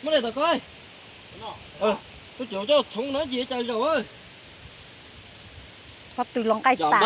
Muab li tau koj. Tus coj txhoov no ces cas zaum. Qhov twg los nqaij tas.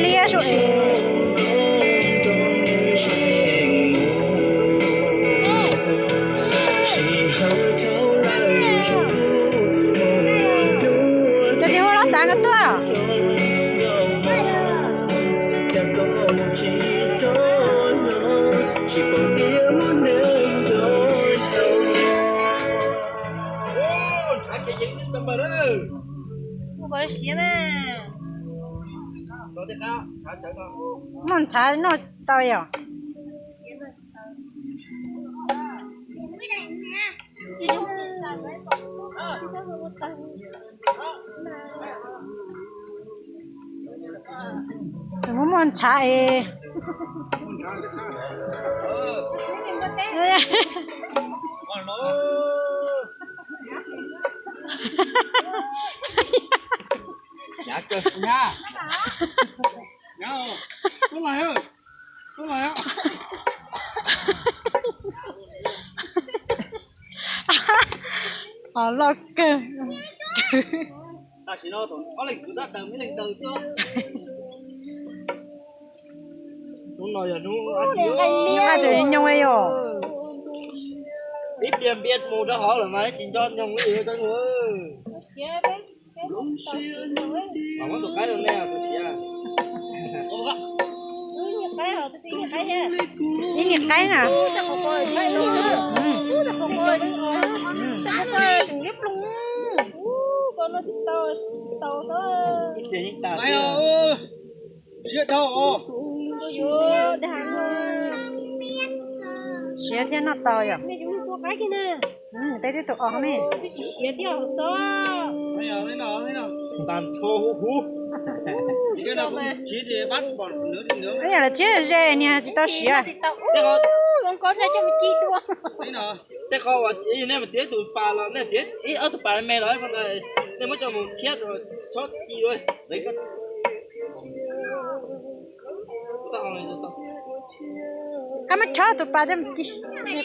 Liab liab su es. Cov txiv hu los txav nkawd tuaj. Muaj ntshav noj tau yom? Tus muaj muaj ntshav es. Qhov loj kawg. Hnub no yog hnub, hnub no tseem nyoos yom. Ib pliag npias mus rau hauv lawm mas tsis nco nyoos li. Muab tus qaib rau nej tus siav. Ib niag qaib na. Siav thiab noj tau yom. Peb twb tus os ne. Ib yam los txiav ze niag tsis tau siav. Tej qho uas nej mus txiav tus pas los nej txiav ib ob tug pas me los, nej muab coj mus thiab txhob ci. Koj muab chob tus pas coj mus ci. Koj